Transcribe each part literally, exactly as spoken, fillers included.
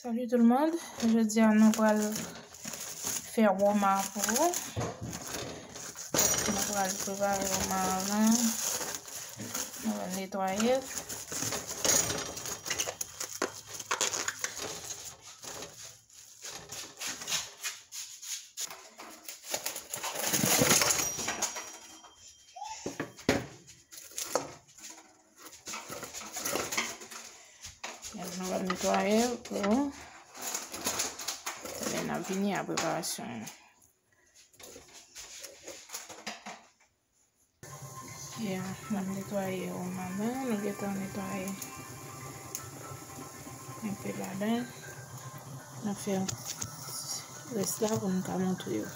Salut tout le monde, jodi a nou pral fè woma pou ou. Nou pral prepare woma a, nou pral netwaye l. Nou pral netwaye l pou lè n ap vini a preparasyon an. Ya, n ap netwaye woma nan, nou gentan netwaye enpe ladan. N ap fè rès la pou nou ka montre yo.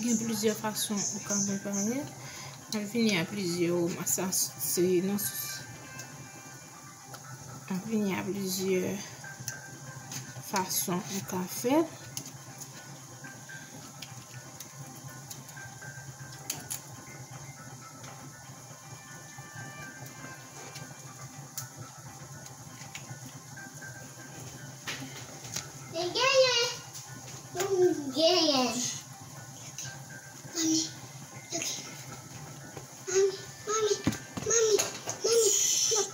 Gen plizyè fason ou ka prepare l. Mwen vini a plizyè woma sa se nan sous. Mwen vini a plizyè fason ou ka fè l. Li genyen. Li genyen. Mami, look. Mami, mami, mami, mami, look.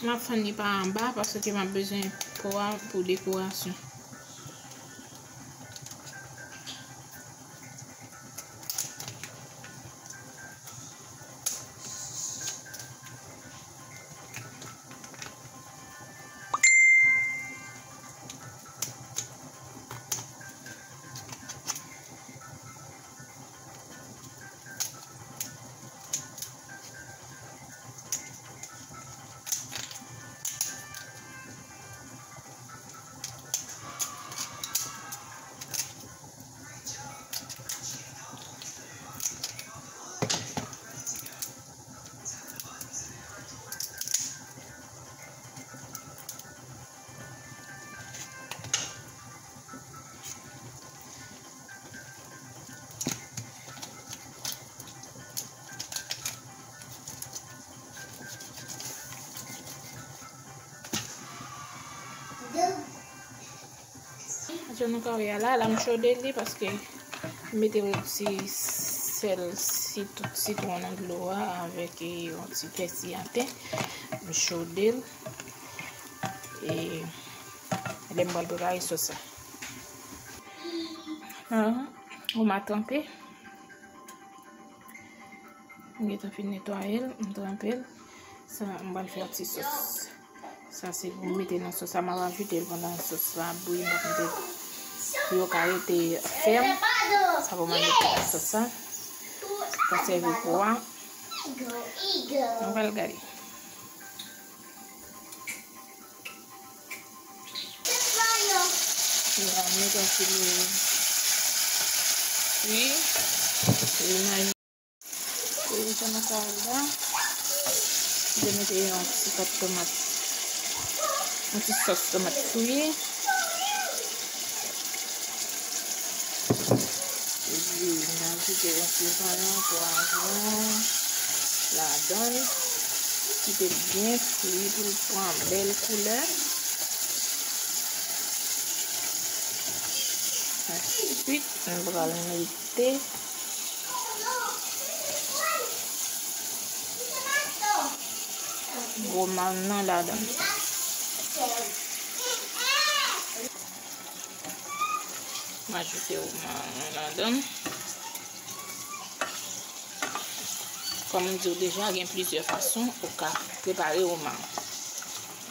M ap fann li pa anba paske m ap bezwen po a pou dekorasyon. Jan nou ka wè a la, la m chode li paske m mete yon ti sèl, sitou, sitwon nan dlo a avèk yon ti pèsi atè. M chode l. E lè m pral prepare sòs la. Woma tranpe. M gentan fin netwaye l, m tranpe l. Sa, m pral fè yon ti sòs. Sa se pou m mete nan sòs la, m ap ajoute l pandan sòs la ap bouyi, m ap mete l pou yo ka rete fèm. Sa pou m al mete nan sòs la. Sa sèvi pou a. Nou pral gade. Mwen mete yon ti lwil fri. Lwil nan, lwil nan kari la. Mwen mete yon ti pat tomat. Yon ti sòs tomat fri. Epi, m ajoute yon ti zonyon, pwavwon ladan l. Kite l byen fri pou l pran bèl koulè. Answit, m pral mete woman nan ladan. M ajoute woman nan ladan. Kòm m di w deja, gen plizyè fason ou ka prepare woman.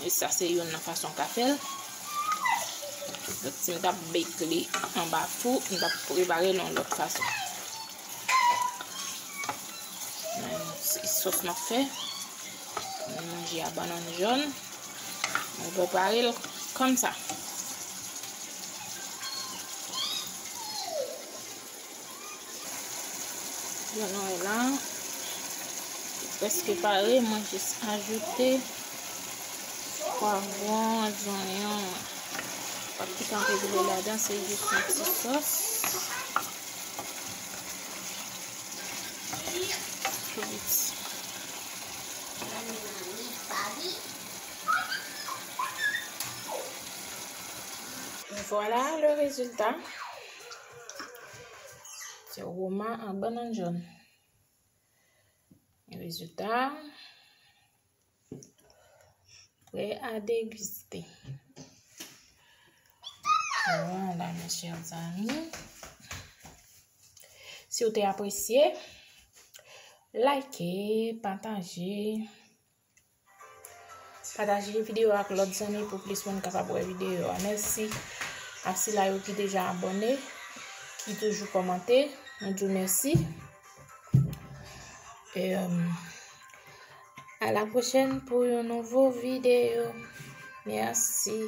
E sa se youn nan fason w ka fè l. Donk, si m t ap bake li anba fou, m t ap prepare l yon lòt fason. Men, se sòs m ap fè. Mwen manje a bannann jòn. Mwen prepare l kòmsa. Jan nou wè la, li prèske pare. Mwen jis ajoute pwavwon, zonyon. Pa t kanpe dlo ladan, se jis yon ti sòs. Tou piti. Voilà le résultat. Se woman ak bannann jòn. Rezilta, prè a degiste. Voilà, mes chers amis. Si w te apresye, like, pataje. Pataje videyo ak lòt zanmi pou plis moun kapab wè videyo a. Mèsi a sila yo ki deja abòne, ki toujou kòmante. Nou di w mèsi. E, euh, à la prochaine pour un nouveau vidéo. Merci.